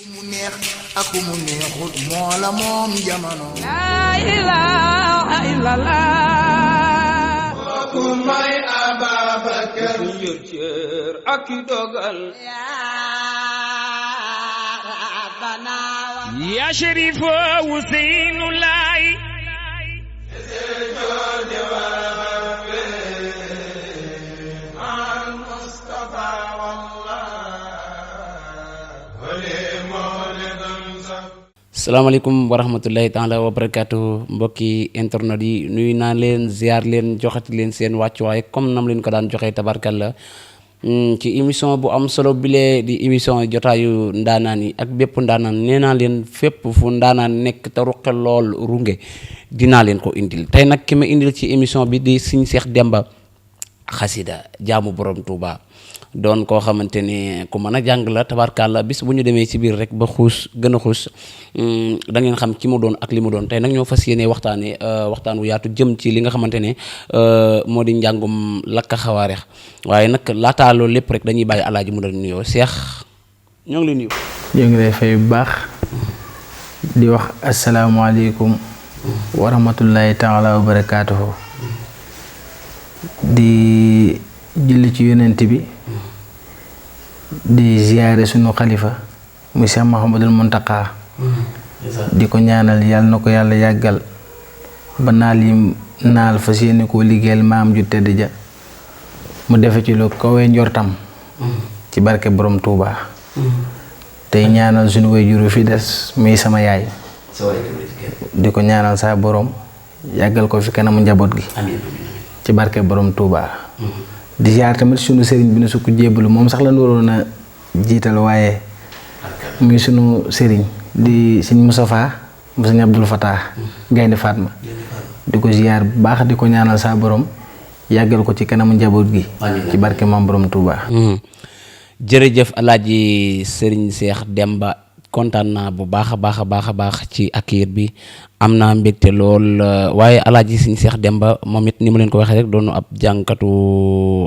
mu neex ak mu neexut moo la moom jamono. laa ilaaha illallah. kooku may Ababakar. yor cër ak i dogal. yaa rabbana. yaa Cherif Ousseynou Laye. salaamaaleykum wa rahmatullahi taala wa barakaatu mbokki internet yi nuyu naa leen ziar leen joxati leen seen wàccuwaay comme nam leen ko daan joxee tabarkalla ci émission bu am solo bile di émission jotaayu ndaanaan yi ak bépp ndaanaan nee naa leen fépp fu ndaanaan nekk te ruqe lool runge dinaa leen ko indil tey nag ki ma indil ci émission bi di Serigne Cheikh Demba xasida jaamu borom Touba doon koo xamante ne ku mën a jàng la tabarkalla bis bu ñu demee ci biir rek ba xuus gën a xuus da ngeen xam ki mu doon ak li mu doon tey nag ñoo fas yéene waxtaane waxtaan wu yaatu jëm ci li nga xamante ne moo di njàngum lakka xawaareex waaye nag laataa loolu lépp rek dañuy bàyyi alaaji mu dal nuyoo Cheikh ñoo ngi lay nuyu. ñoo ngi lay fay bu baax di wax asalaamaaleykum wa rahmatullahi taala wa barakaatuhu di julli ci yonent bi di ziyaare sunu xalifa muy Cheikh Mouhamadul Mountakha di ko ñaanal yàlla na ko yàlla yàggal ba naal yi naal fas yéene koo liggéeyal maam ju tedd ja mu defe ci lu kawee njortam ci barke borom Touba tey ñaanal sunu waajur fi des muy sama yaay di ko ñaanal saa borom yàggal ko fi kanamu njaboot gi ci barke borom Touba di ziar tamit sunu sëriñ bi ne su ko jébbalu moom sax la waroon a jiital waaye muy sunu sëriñ di sëñ Moustapha mu sëñ Abdul Fatah Gaynde Fatma di ko ziar bu baax di ko ñaanal saa borom yàggal ko ci kanamu njaboot gi ci barke maam borom Touba. jërëjëf alaaji Serigne Cheikh Demba kontaan naa bu baax a baax a baax a baax ci accueil bi am naa mbégte lool waaye alaaji Serigne Cheikh Demba moom it ni ma leen ko waxee rek doonu ab jànkatu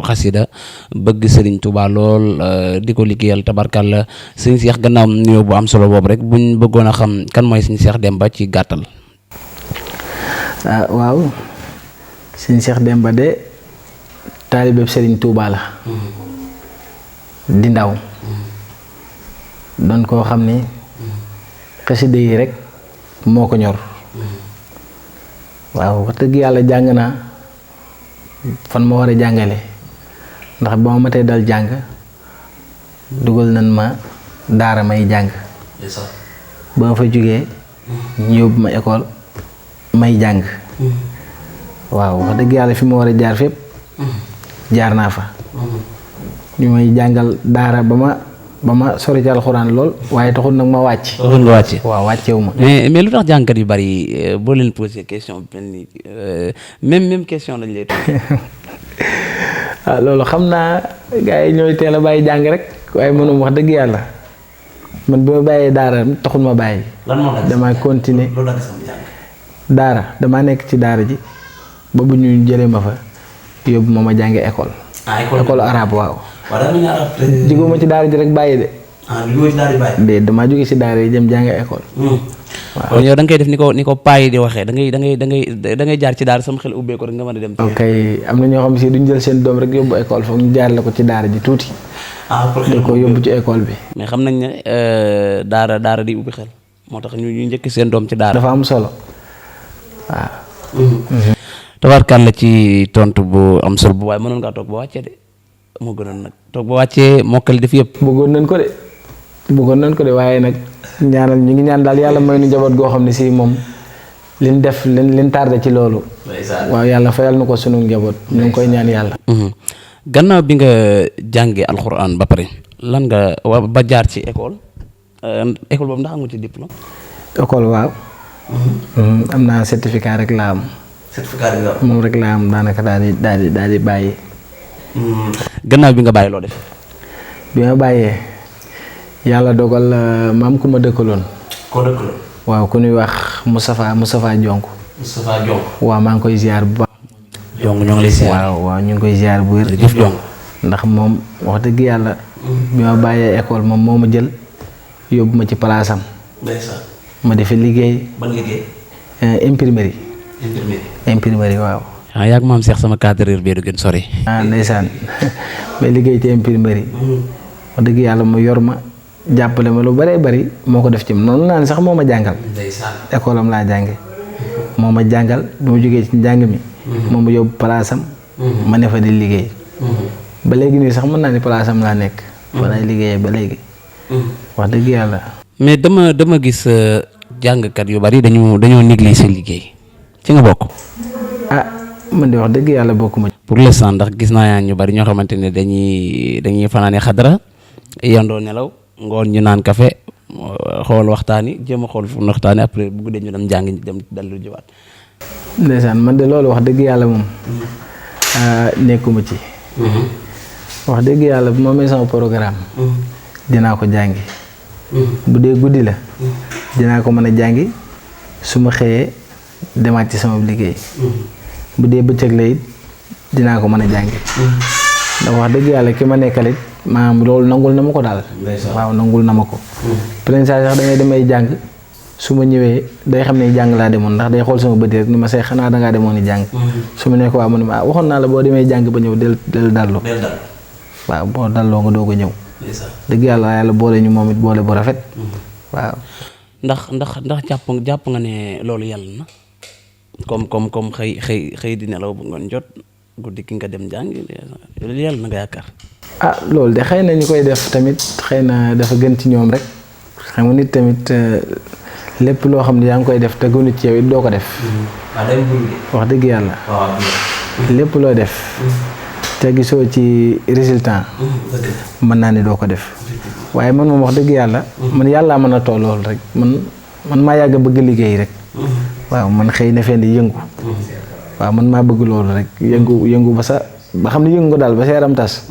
xasida bëgg Serigne Touba lool di ko liggéeyal tabarkalla Serigne Cheikh gannaaw nuyoo bu am solo boobu rek buñ bëggoon a xam kan mooy Serigne Cheikh Demba ci gàttal. waaw Serigne Cheikh Demba de taalibeeb Serigne Touba la di ndaw doon koo xam ni xasida yi rek moo ko ñor waaw wax dëgg yàlla jàng naa fan ma war a jàngale ndax ba ma matee dal jàng dugal nañ ma daara may jàng ba ma fa jógee ñu yóbbu ma école may jàng waaw wax dëgg yàlla fi ma war a jaar fépp jaar naa fa ñu may jàngal daara ba ma sori ci alxuraan lool waaye taxul nag ma wàcc. taxul nga wàcc. waaw wàccewu ma. mais lu tax jàngkat yu bari boo leen posé question bi même question lañ lay toog. waaw loolu xam naa gars yi ñooy teel a bàyyi jàng rek waaye mënum wax dëgg yàlla man bi ma bàyyee daara taxul ma bàyyi. lan moo tax damaa continuer loolu la sama jàng. daara damaa nekk ci daara ji ba bu ñu jëlee ma fa yóbbu ma jànge école. école arabe waaw. waaw daal ñu arab. jigoo ma ci daara ji rek bàyyi de. jigoo ci daara ji bàyyi. de damaa jóge ci daara yi jëm jàng école. waaw kon yow da nga koy def ni ko paa yi di waxee da ngay jaar ci daara sama xel ubbee ko rek nga mën a dem. ok am na ñoo xam si duñ jël seen doom rek yóbbu école foog ñu jaarale ko ci daara ji tuuti. pour da ko yóbbu ci école bi. mais xam nañ ne daara di ubbi xel moo tax ñu njëkk seen doom ci daara. dafa am solo waaw. tabarkàlla ci tontu bu am solo bu waaye mënoon ngaa toog ba wàccee de. moo gënoon nag toog ba wàccee mokkal def yëpp. bëggoon nañ ko de waaye nag ñaanal ñu ngi ñaan daal yàlla may nu njaboot goo xam ne si moom liñ def liñ tardé ci loolu. waaw yàlla fayal na ko sunu njaboot ñu ngi koy ñaan yàlla. gannaaw bi nga jàngee alxuraan ba pare lan nga ba jaar ci école boobu ndax am nga ci diplôme. école waaw. am naa certificat rek laa am. certificat rek nga am moom rek laa am daanaka daal di bàyyi. gannaaw bi nga bàyyi loo def. bi ma bàyyee yàlla dogal maam ku ma dëkkaloon. koo dëkkaloon. waaw ku ñuy wax Moustapha Jonk. waaw maa ngi koy ziar bu baax. Jonk ñoo ngi lay ziar. waaw ñu ngi koy ziar bu wér. jëf Jonk. ndax moom wax dëgg yàlla bi ma bàyyee école moom moo ma jël yóbbu ma ci palaasam ndeysaan ma defe liggéey ban liggéey imprimerie waaw yaag maam Cheikh sama cadreur bi du gën sori ndeysaan may liggéey ci imprimerie wax dëgg yàlla mu yor ma jàppale ma lu bëree bëri moo ko def ci noonu naa ne sax moo ma jàngal école am laa jànge moo ma jàngal bi ma jógee ci njàng mi moo ma yóbbu palaasam ma ne fa di liggéey ba léegi nii sax mën naa ni palaasam laa nekk fa lay liggéeyee ba léegi wax dëgg yàlla mais dama gis jàngkat yu bari dañoo négliger liggéey ci nga bokk man de wax dëgg yàlla bokkuma pour l'instant ndax gis naa ñu bari ñoo xamante ne dañuy fanaane xadara yandoo nelaw ngoon ñu naan café xool waxtaani jéem a xool fu waxtaani après bu guddee ñu dem jàng dem dallu jiwaat ndeysaan man de loolu wax dëgg yàlla moom nekkuma ci wax dëgg yàlla bu ma amee sama programme dinaa ko jàngi bu dee guddi la dinaa ko mën a jàngi su ma xëyee demaat ci sama liggéey bu dee bëccëg la it dinaa ko mën a jàngi ndax wax dëgg yàlla ki ma nekkalit maanaam loolu nangul na ma ko daal waaw nangul na ma ko plein saa sax damay demay jàng su ma ñëwee day xam ne jàng laa demoon ndax day xool sama bët rek ni ma say xanaa dangaa demoon ni jàng su ma nekk waaw mu ne ma waxoon naa la boo demee jàng ba ñëw del dallu waaw boo dalloo nga doog a ñëw dëgg yàlla boole ñu moom it boole bu rafet waaw ndax jàpp nga ne loolu yàlla na comme xëy di nelaw bu ngoon jot guddi ki nga dem jàng loolu yàlla na nga yaakaar loolu de xëy na ñu koy def tamit xëy na dafa gën ci ñoom rek xam nga nit tamit lépp loo xam ne yaa ngi koy def te gënu ci yow it doo ko def wax dëgg yàlla lépp loo def te gisoo ci résultat mën naa ne doo ko def waaye man moom wax dëgg yàlla man yàllaa mën a toll loolu rek man maa yàgg a bëgg liggéey rek waaw man xëy na fee di yëngu waaw man maa bëgg loolu rek yëngu ba xam ne yëngu daal ba sa yaram tas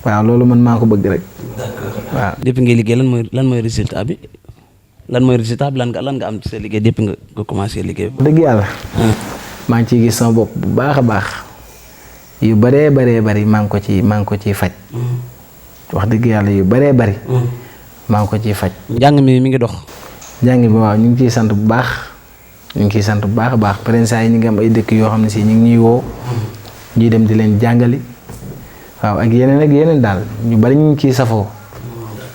waaw loolu man maa ko bëgg rek waaw. depuis ngay liggéey lan mooy résultat bi lan nga am ci sa liggéey depuis nga commencé liggéey. dëgg yàlla. maa ngi ciy gis sama bopp bu baax a baax yu bëree bëri maa ngi ko ciy faj. wax dëgg yàlla yu bëree bëri. maa ngi ko ciy faj. njàng mi ngi dox. njàng mi waaw ñu ngi ciy sant bu baax. ñu ngi ciy sant bu baax a baax prince yi ñu ngi am ay dëkk yoo xam ne si ñu ngi ñuy woo ñuy dem di leen jàngali waaw ak yeneen daal ñu bari ñu ngi ciy safoo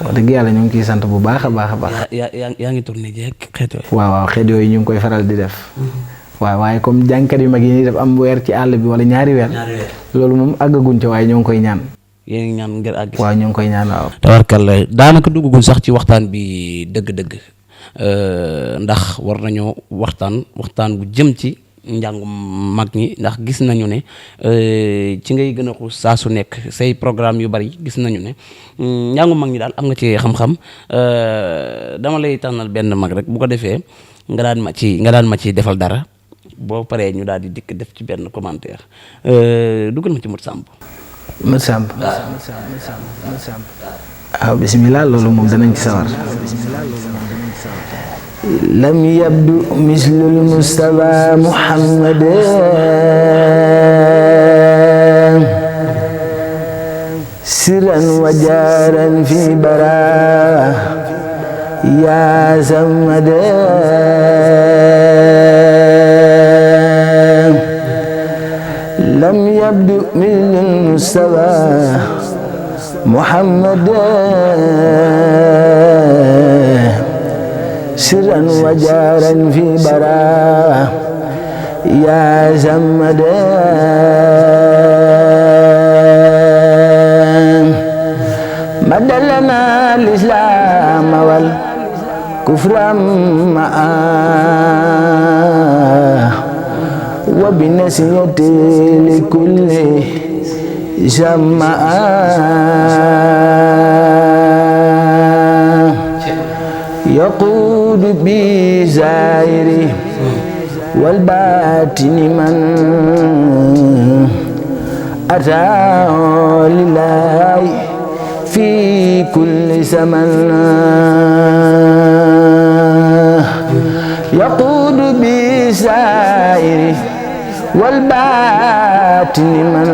wax dëgg yàlla ñu ngi ciy sant bu baax a baax a baax. yaa ngi tourné jeeg xeet yooyu. waaw xeet yooyu ñu ngi koy faral di def. waaw waaye comme jàngkat yu mag yi ñuy def am weer ci àll bi wala ñaari weer. loolu moom àggaguñ ca waaye ñoo ngi koy ñaan. yéen ngi ñaan ngir àgg. waaw ñoo ngi koy ñaan waaw. tabarkalla daanaka duggaguñ sax ci waxtaan bi dëgg-dëgg. ndax war nañoo waxtaan bu jëm ci njàngum mag ñi ndax gis nañu ne ci ngay gën a xuus saa su nekk say programme yu bari gis nañu ne njàngum mag ñi daal am nga ci xam-xam dama lay tànnal benn mag rek bu ko defee nga daan ma ci defal dara boo paree ñu daal di dikk def ci benn commentaire dugal ma ci Mat Samb. waaw bismillah loolu moom danañ ci sawar. lam yabdu mislul Mustafa Muhammad sirran wa jaaran fi bara ya samad lam yabdu mislul Mustafa Muhammad sirran wa jaaran fi bara ya samad madalana al-islam wal kufra ma'a wa binasiyati li kulli jama'a يقود بزائره والباطن من أتى لله في كل زمن يقود بزائره والباطن من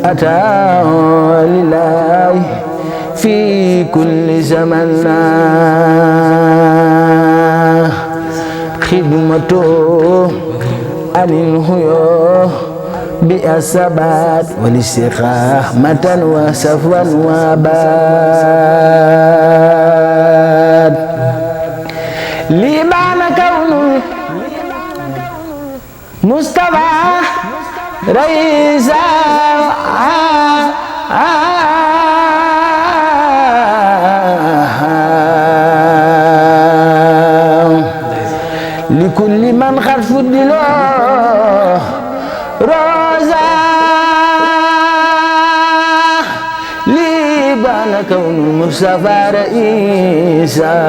أتى لله في كل زمن خدمته عن الهيوم بأسبات والاستقامة وسفوا وباد لبان كون مصطفى رئيسا لكل من قد فضل روزا لبان كون المصطفى رئيسا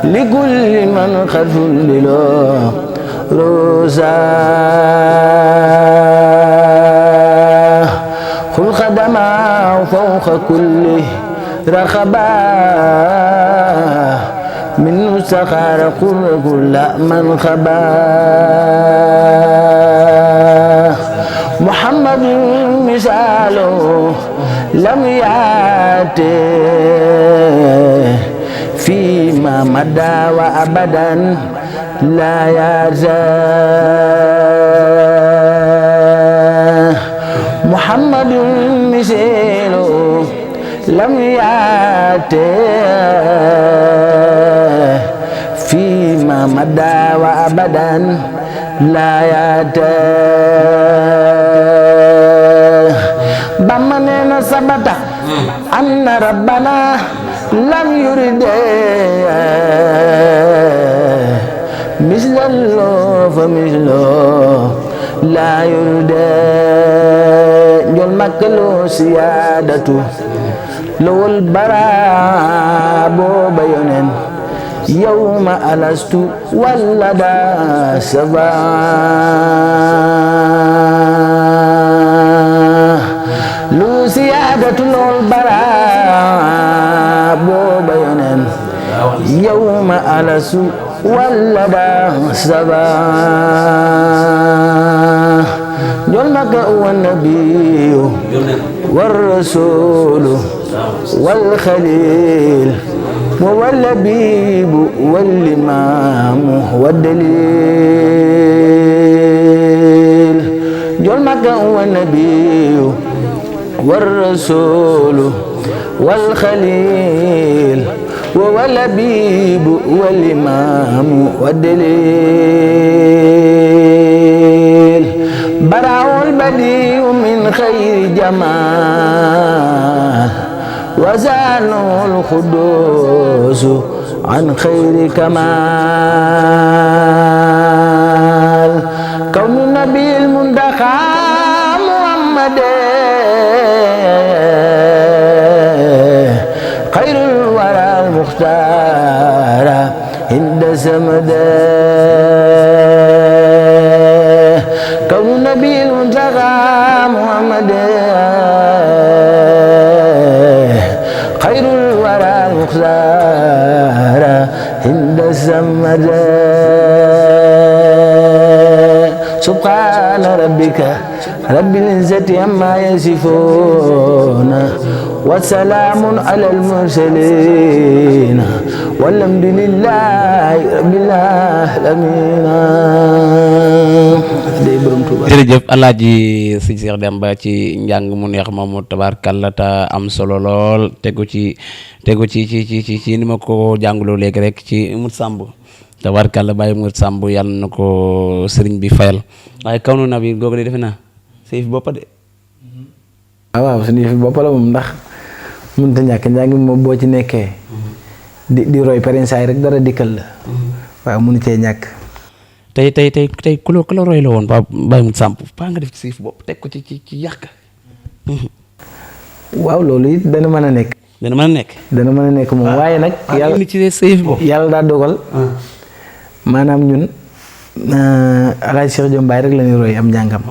لكل من قد فضل روزا خل خدما فوق كل رخبا من سخر كل من خبا محمد مثاله لم يأتي فيما مدى وأبدا لا يزال محمد مثاله لم يأتي فيما مدى وأبدا لا يأتي بمن ثبت أن ربنا لم يرد مثل الله فمثله لا يرد جل مكلو سيادته لو البراء بينن يوم ألست ولدا سبا لو سيادة لو البراء بينن يوم ألست ولدا سبا جلك هو النبي والرسول والخليل واللبيب والإمام والدليل جلك هو النبي والرسول والخليل واللبيب والإمام والدليل براء البديع من خير جمال وزانه القدوس عن خير كمال كون النبي المنتقى محمد خير الورى المختار عند سمد كون النبي المنتقى محمد خير الورى المختار عند السمد سبحان ربك رب العزة عما يصفون وسلام على المرسلين والحمد لله رب العالمين. jërëjëf Alaaji Sëñ Cheikh Demba ci njàng mu neex moomu tabaarkalla te am solo lool tegu ci ni ma ko jàngaloo léegi rek ci Mout Samb tabaarkalla bàyyi Mout Samb yàlla na ko sëriñ bi fayal waaye kaw nu nabi googu de defe naa sa yëfi boppa de. waaw suñu yëfi boppa la moom ndax mënut a ñàkk njàng moom boo ci nekkee di roy parensaay rek dara dikkal la waaw mënu cee ñàkk. tey ku la roy la woon Baye Mout Samb paa nga def ci siif bopp teg ko ci yàq. waaw loolu it dana mën a nekk. dana mën a nekk moom waaye nag. yàlla ci siif bopp yàlla daa dogal. maanaam ñun Alaaji Cheikh Diop Mbaye rek la ñuy roy am njàngam.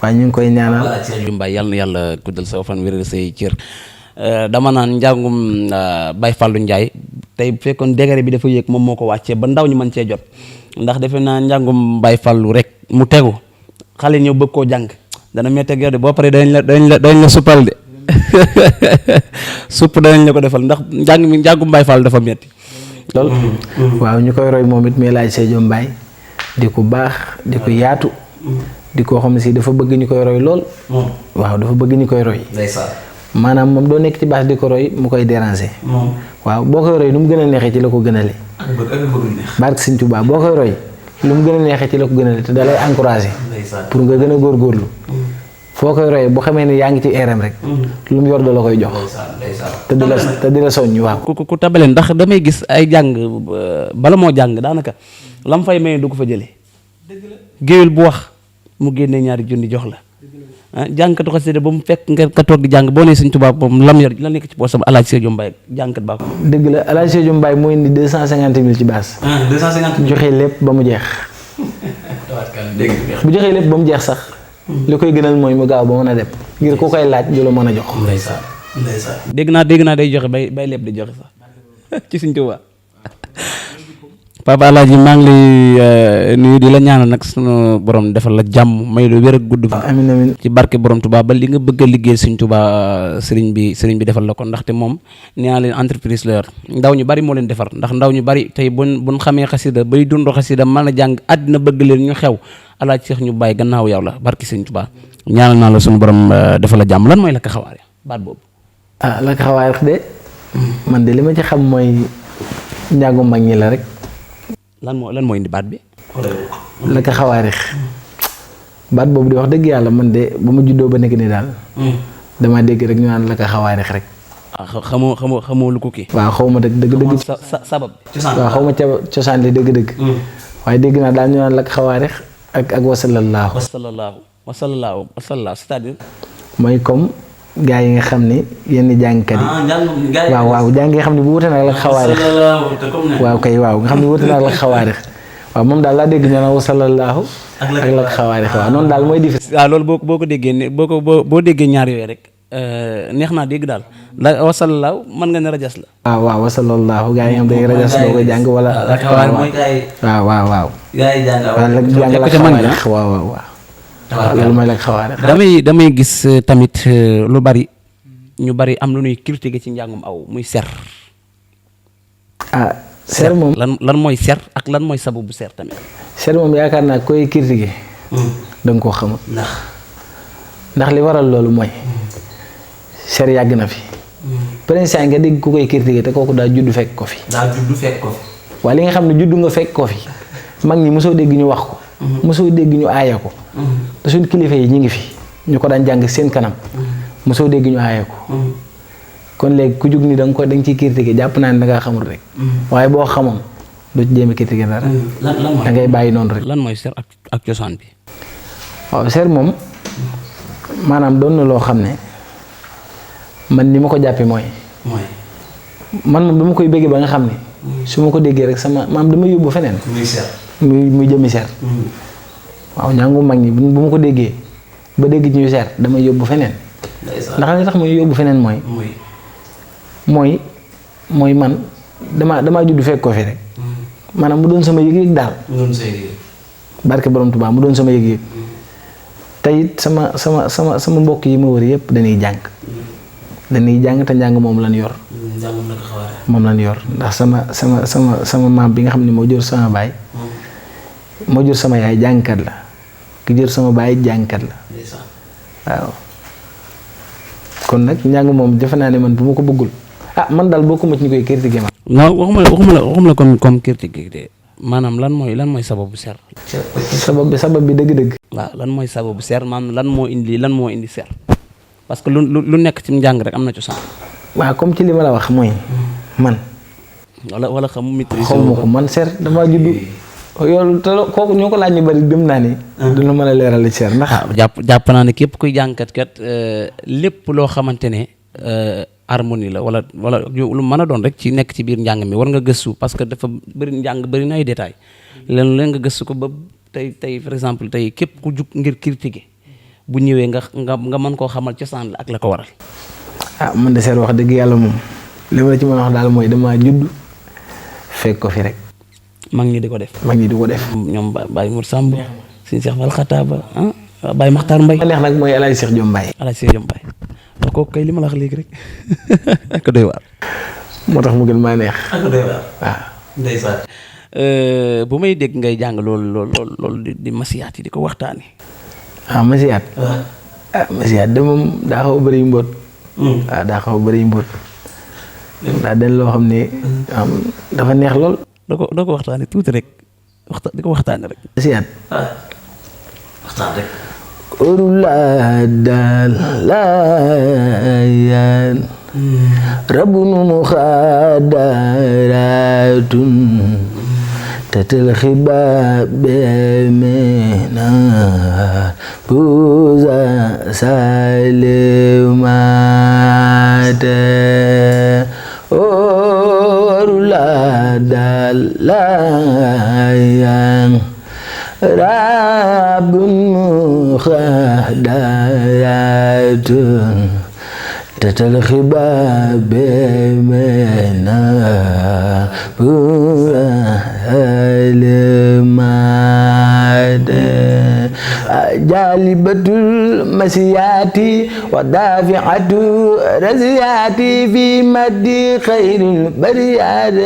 waaye ñu ngi koy ñaanal. Alaaji Cheikh Diop Mbaye yàlla na yàlla guddal sa fan wéral say cër dama naan njàngum Baye Fallou Ndiaye tey bu fekkoon degré bi dafa yéeg moom moo ko wàccee ba ndaw ñi mën cee jot. ndax defe naa njàngum Baye Fallou rek mu tegu xale ñëw bëgg koo jàng dana métti ak yow de boo paree dañ la suppal de supp danañ la ko defal ndax njàngum Baay Faal dafa metti lool. waaw ñu koy roy moom it muy laaj Sédio Mbaye di ko baax di ko yaatu. di ko xam ne si dafa bëgg ñu koy roy lool. waaw dafa bëgg ñu koy roy. maanaam moom doo nekk ci baax di ko roy mu koy déranger. waaw boo koy roy nu mu gën a neexee ci la ko gënale. barke Sëñ Tuubaa boo koy roy lu mu gën a neexee ci la ko gënale te da lay encouragé. pour nga gën a góorgóorlu. foo koy royee boo xamee ne yaa ngi ci eeram rek. lu mu yor da la koy jox. te di la soññ waaw. ku tabaleen ndax damay gis ay jàng bala moo jàng daanaka lam fay may du ko fa jëlee. géwél bu wax mu génnee ñaari junni jox la. jàngkatu xasida ba mu fekk nga ka toog di jàng boo nee Sëñ Tuubaa moom lam yor la nekk ci poosam Alaaji Sédio Mbaye jàngkat baa ko. dëgg la Alaaji Sédio Mbaye moo indi 250 000 ci baas. 250 000 joxe lépp ba mu jeex. bu joxee lépp ba mu jeex sax. li koy gënal mooy mu gaaw ba mën a dem ngir ku koy laaj du la mën a jox. dégg naa day joxe bay lépp di joxe sax ci Sëñ Tuubaa. Papa Alaaji maa ngi lay nuyu di la ñaanal nag sunu borom defal la jàmm may la wér ak gudd fa. amiin amiin ci barke borom Tuubaa ba li nga bëgg a liggéey Sëñ Tuubaa sëriñ bi defal la ko ndaxte moom nee naa leen entreprise la yor ndaw ñu bari moo leen defar ndax ndaw ñu bari tey buñ xamee xasida bay dund xasida mën a jàng àddina bëgg leen ñu xew Alaaji Seex ñu bàyyi gannaaw yow la barke Sëñ Tuubaa ñaanal naa la sunu borom defal la jàmm lan mooy Lakk Xawaare baat boobu. Lakk Xawaare de man de li ma ci xam mooy njàngu mag ñi la rek. lan moo indi baat bi. Lakk Xawaare baat boobu di wax dëgg yàlla man de ba ma juddoo ba nekk nii daal. damaa dégg rek ñu naan Lakk Xawaare rek. xamoo lu ko kii. waaw xaw ma dëgg. sabab. waaw xaw ma cosaan li dëgg. waaye dégg naa daal ñu naan Lakk Xawaare ak wasalallaahu. wasalallaahu c'est-à-dire. mooy comme gaa yi nga xam ni yenn jàngkat yi. waaw jàng yi nga xam ne bu wute nag Lakk Xawaare. waaw kay waaw nga xam ne bu wute nag Lakk Xawaare. waaw moom daal laa dégg ñu naan wasalallaahu ak Lakk Xawaare waaw noonu daal mooy différence. waaw loolu boo ko déggee ne boo déggee ñaar yooyu rek neex naa dégg daal la wasalallaahu mën nga ne rajas la. waaw wasalallaahu gaa yi nga xam dañuy rajas doo koy jàng wala. Lakk Xawaare mooy gaa yi. waaw. gaa yi jàng Lakk Xawaare waaw. loolu mooy Lakk Xawaare. damay gis tamit lu bari ñu bari am lu ñuy critiquer ci njàngum aw muy ser. ser moom lan mooy ser ak lan mooy sababu ser tamit. ser moom yaakaar naa koy critiquer. da nga koo xamul. ndax li waral loolu mooy. ser yàgg na fi. prince nga dégg ku koy critiquer te kooku daa judd fekk ko fi. waaye li nga xam ne judd nga fekk ko fi mag ñi mosoo dégg ñu wax ko. mosoo dégg ñu aaya ko. te suñ kilifa yi ñu ngi fi ñu ko daan jàng seen kanam. mosoo dégg ñu aaya ko. kon léegi ku jug ni da nga ciy critiquer jàpp naa ne da ngaa xamul rek. waaye boo xamoon doo ci jéem a critiquer dara. da ngay bàyyi noonu rek. lan mooy ser ak cosaan bi. waaw ser moom maanaam doon na loo xam ne man ni ma ko jàppee mooy. man moom dama koy bëggee ba nga xam ne. su ma ko déggee rek sama maam dama yóbbu feneen. muy jëmi ser. waaw ñàngu mag ñi bu ma ko déggee ba dégg ñuy ser dama yóbbu feneen. ndax li tax muy yóbbu feneen mooy man damaa judd fekk ko fi rek. maanaam mu doon sama yëg-yëg daal. barke borom Tuubaa mu doon sama yëg-yëg. te it sama mbokk yi ma wër yëpp dañuy jàng. dañuy jàng te njàng moom lañ yor. moom lañ yor ndax sama maam bi nga xam ne moo jur sama baay. moo jur sama yaay jàngkat la. ki jur sama baay jàngkat la. waaw. kon nag njàng moom defe naa ne man bu ma ko bëggul man daal bokkuma ci ñu koy critiquer ma. non waxuma la comme critiquer de maanaam lan mooy sababu ser. sabab bi dëgg-dëgg. waaw lan mooy sababu ser maanaam lan moo indi ser parce que lu nekk ci njàng rek am na cosaan. waaw comme ci li ma la wax mooy man. wala xamu maîtrise. xaw ma ko man ser damaa juddu. yow te kooku ñoo ko laaj ñu bari gëm naa ni. dina mën a leeral ci ser ndax. jàpp naa ne képp kuy jàngkat lépp loo xamante ne harmonie la wala lu mën a doon rek ci nekk ci biir njàng mi war nga gëstu parce que dafa bëri na ay détails leen nga gëstu ko ba tey par exemple tey képp ku jug ngir critiquer bu ñëwee nga mën koo xamal cosaan la ak la ko waral. man de ser wax dëgg yàlla moom li ma la ci mën a wax daal mooy damaa judd fekk ko fi rek. mag ñi di ko def. ñoom Baye Mour Samb Sëñ Cheikh Fall Xataaba Baye Makhtar Mbaye. ma neex nag mooy El Hadj Cheikh Diom Mbaye. kooku kay li ma la wax léegi rek ko doy waar. moo tax mu gën maa neex. ko doy waar waaw. ndeysaan. bu may dégg ngay jàng loolu di masiyaat yi di ko waxtaani. masiyaat. masiyaat de moom daa xaw a bëri mbóot. waaw daa xaw a bëri mbóot. daa den loo xam ne dafa neex lool. doo ko waxtaani tuuti rek di ko waxtaani rek. masiyaat. waxtaan rek. urula daal layan rabunu khadaratun tatal khiba bemena buza salimate urula daal layan rabun khadayatun tatal khibab mena bu'alimad jalibatul masiyati wa dafi'atu raziyati fi maddi khairil bariyati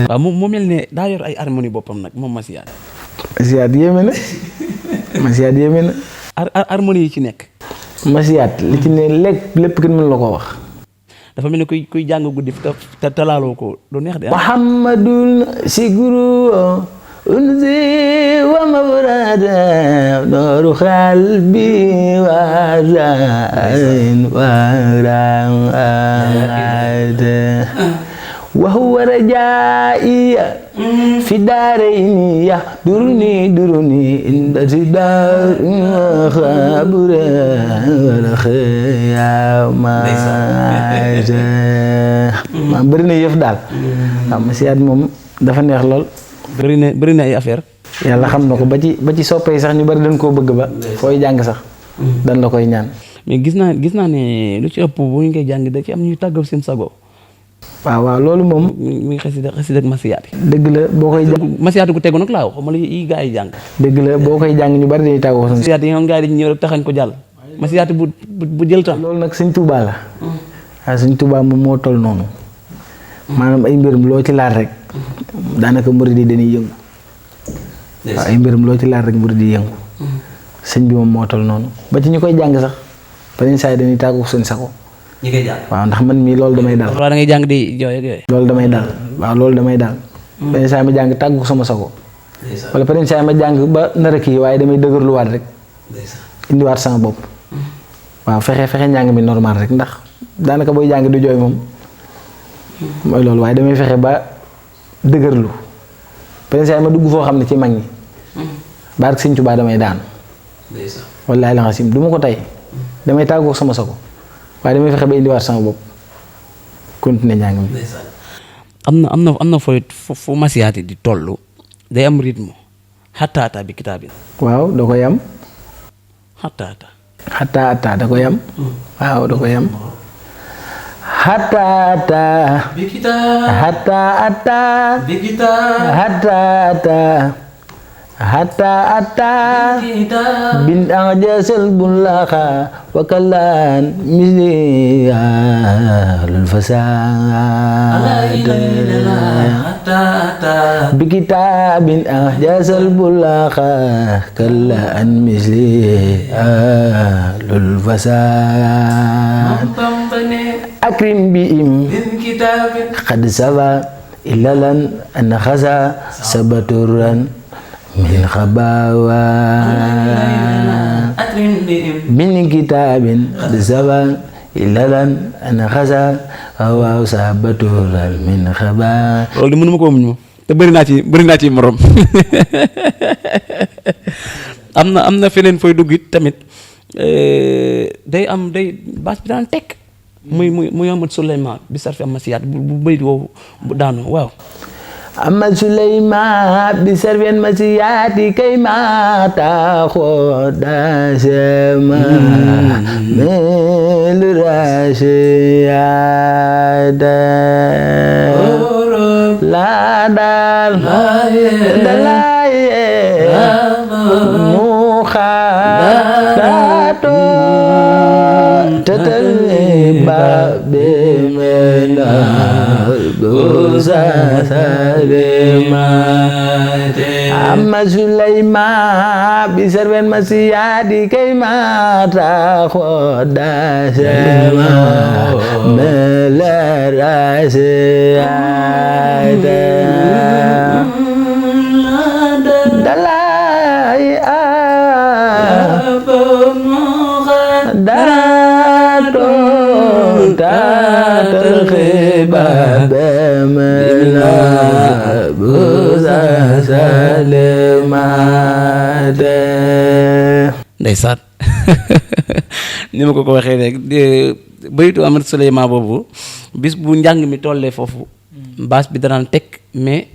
waaw mu mel ne daa yor ay harmonie boppam nag moom masiyaat. masiyaat yéeme na. masiyaat yéeme na. harmonie yi ci nekk. masiyaat li ci ne lépp kenn mën la ko wax. dafa mel ne kuy jàng guddi te talaaloo ko du neex de. Muhammadul sigru unzi wa mawrada nooru qalbi wa zain wa ra'ada wa huwa rajai fi daarayni yahduruni inda sidar khabura wal khiyamah ma bëri na yëf daal. masiyaat moom dafa neex lool. bëri na ay affaire yàlla xam na ko ba ci soppee sax ñu bari dañ koo bëgg ba fooy jàng sax dañ la koy ñaan. mais gis naa ne lu ci ëpp bu ñu koy jàng da ci am ñuy tàggaw seen sago. waaw loolu moom. mi xasida ak masiyaat yi. dëgg la boo koy jàng. masiyaat gu tegu nag laa wax xamal yi gaa yi jàng. dëgg la boo koy jàng ñu bari dañuy tàggoo seen. masiyaat yi ñoom gaa yi dañuy ñëw rek taxañ ko jàll. masiyaat bu jël temps. loolu nag Sëñ Tuubaa la. waaw Sëñ Tuubaa moom moo toll noonu. maanaam ay mbirum loo ci laal rek. daanaka murid yi dañuy yëngu. waaw ay mbirum loo ci laal rek murid yi yëngu. sëñ bi moom moo toll noonu ba ci ñu koy jàng sax beneen saa yi dañuy tàggu seen sago. ñi koy jàng waaw ndax man mii loolu damay dal. waaw da ngay jàng di jooy ak yooyu. loolu damay dal waaw loolu damay dal. beneen saa yi ma jàng tàggu sama sago. wala beneen saa yi ma jàng ba nar a kii waaye damay dëgërluwaat rek. indiwaat sama bopp. waaw fexe njàng mi normal rek ndax daanaka booy jàng du jooy moom. mooy loolu waaye damay fexe ba dëgërlu. beneen saa yi ma dugg foo xam ne ci mag ñi. barke Sëñ Tuubaa damay daan. wallaahi la xasim du ma ko tey. damay tàggoo sama sago. waaye damay fexe ba indiwaat sama bopp continuer njàng mi. am na fu masiyaat yi di toll day am rythme xattaata bi kitaabin. waaw da koy am. xattaata da koy am. waaw da koy am. xattaata bi kitaab xattaata bi kitaab xattaata bin ajasal bulaxa wakalaan misliyalul fasad bi kitaabin ajasal bulaxa kalaan misliyalul fasad akrim biim qad sawa ilalan an xasa sabaturan min xabawa min kitabin zaban ilalan an xasa waaw sabaturan min xaba. loolu de mënuma ko muñ moom te bëri naa ci morom. am na feneen fooy dugg it tamit day baas bi daan tekk muy Amadou Souleymane bi sarfi am masiyaat bu bëy woowu bu daanu waaw. Amadou Souleymane bi sarfi am masiyaat kay mata khodasema mel rashiyada la dal dalaye mukhadato الخباب من البساسلمات أما سليمان بسر المسياد كيما تأخذ سما ملراسيات دلائي daratu terkhibab mela buza salimade ndeysaan ni ma ko waxee rek baytu Amadou Souleymane boobu bis bu njàng mi tollee foofu baas bi danaan teg mais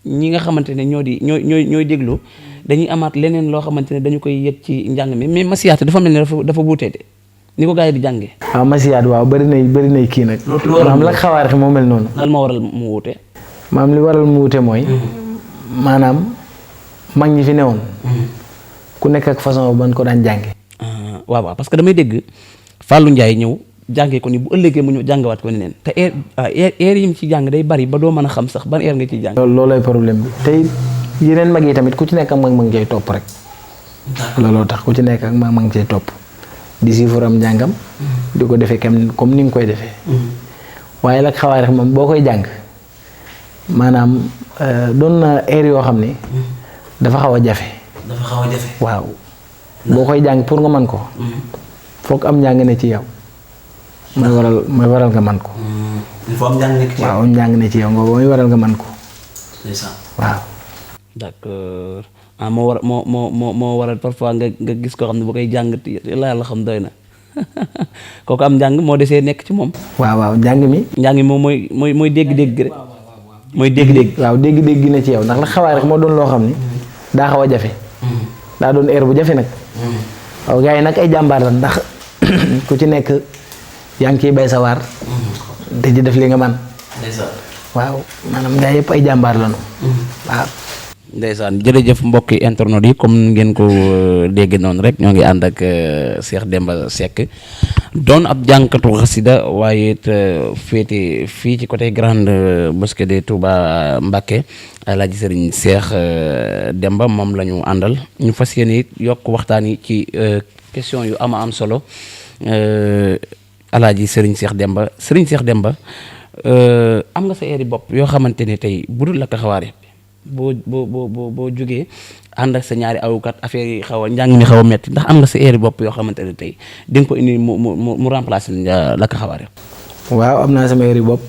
ñi nga xamante ne ñooy déglu dañuy amaat leneen loo xamante ne dañu koy yëg ci njàng mi mais masiyaat dafa mel ne dafa wuutee de ni ko gars yi di jàngee. waaw masiyaat waaw bëri nay kii nag. maanaam la xawaarix moo mel noonu. lan moo waral mu wuute. maanaam li waral mu wuute mooy. maanaam mag ñi fi newoon. ku nekk ak façon ban ko daan jànge. waaw parce que damay dégg Fallou Ndiaye ñëw jàngee ko ni bu ëllëgee mu ñëw jàngawaat ko ni neen te heure yi mu ci jàng day bari ba doo mën a xam sax ban heure nga ciy jàng. loolooy problème bi te yeneen mag yi tamit ku ci nekk ak mag ngi cay topp rek. looloo tax ku ci nekk ak mag ngi cay topp. di siifur am njàngam. di ko defee comme ni nga koy defee. waaye nag xawaay rek moom boo koy jàng maanaam doon na heure yoo xam ne. dafa xaw a jafe. waaw boo koy jàng pour nga mën ko. foog am njàng ne ci yow. mooy waral nga mën ko. il faut am njàng ne ci yow. waaw am njàng ne ci yow mooy waral nga mën ko. waaw. d'accord moo waral parfois nga gis koo xam ne bu koy jàng yàlla xam doy na kooku am njàng moo desee nekk ci moom. waaw njàng mi moom mooy dégg-dégg rek. mooy dégg-dégg. waaw dégg-dégg gi ne ci yow ndax la xawaay rek moo doon loo xam ni daa xaw a jafe. daa doon heure bu jafe nag. waaw gars yi nag ay jàmbaar la ndax ku ci nekk yaa ngi ciy bay sa waar. te ci def li nga man waaw maanaam gars yëpp ay jàmbaar lañu. waaw. ndeysaan jërëjëf mbokki internet yi comme ngeen ko dégg noonu rek ñoo ngi ànd ak Cheikh Demba Seck doon ab jànkatu xasida waaye it féete fii ci côté Grande Mosquée de Touba Mbacké Alaaji Serigne Cheikh Demba moom la ñu àndal ñu fas yéene it yokk waxtaan yi ci question yu am solo Alaaji Serigne Cheikh Demba am nga sa eeri bopp yoo xamante ne tey budul la ko xawaare boo jógee ànd ak sa ñaari awukat affaire yi xaw a njàng mi xaw a metti ndax am nga sa eeri bopp yoo xamante ne tey di nga ko indi mu remplacer la ko xawaare. waaw am naa sama eeri bopp.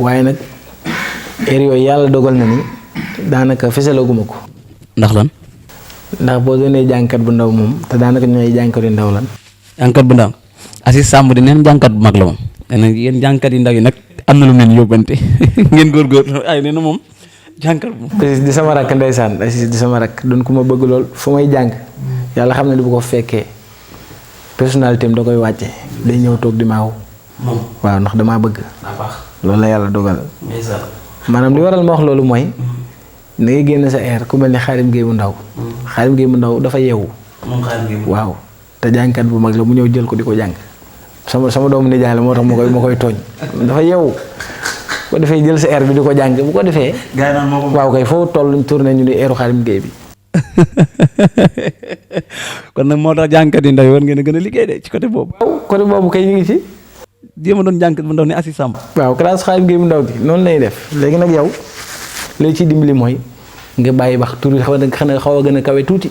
waaye nag eeri yooyu yàlla dogal na ni daanaka fesalaguma ko. ndax lan. ndax boo doonee jàngkat bu ndaw moom te daanaka ñooy jàngkat yu ndaw lan. jàngkat bu ndaw Aziz Samb di neen jàngkat bu mag la moom nee yéen jàngkat yi ndaw yi nag. am na lu leen yóbbante ngeen góorgóorlu ay nee na moom jànkar bu di sama rakk ndeysaan di sama rakk doon ku ma bëgg lool fu may jàng yàlla xam ne du ko fekkee personnalité am da koy wàcce day ñëw toog di maaw waaw ndax damaa bëgg loolu la yàlla dogal maanaam li waral ma wax loolu mooy da ngay génn sa air ku mel ni Xaadim Géey bu ndaw dafa yeewu waaw te jàngkat bu mag la mu ñëw jël ko di ko jàng sama doomu nijaay la moo tax ma koy tooñ dafa yeewu ko defee jël sa air bi di ko jàng bu ko defee waaw kay foo toll tourné ñu ni airu Xaadim Géey bi kon nag moo tax jàngkat yi ndaw yi war ngeen a gën a liggéey de ci côté boobu côté boobu kay ñu ngi ci jéem a doon jàngkat bu ndaw ni Aziz Samb waaw classe Xaadim Géey bu ndaw bi noonu lay def léegi nag yow lay ciy dimbali mooy nga bàyyi bax tur yi xaw a gën a kawe tuuti